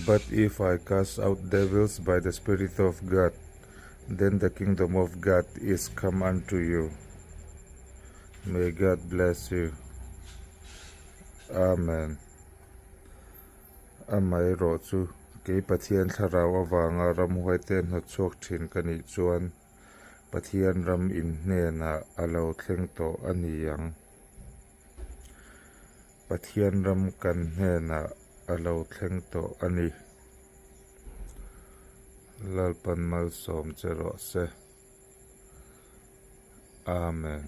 But if I cast out devils by the Spirit of God, then the kingdom of God is come unto you. May God bless you. Amen. Amaherawhchu, kei Pathian thlarau avanga ramhuaite hnawtchhuak thin ka nih chuan Pathian ram in hnenah a lo thleng tawh a ni ang. Pathian ram kan hnenah a lo thleng tawh a ni. Lalpan malsawm che rawh se. Amen.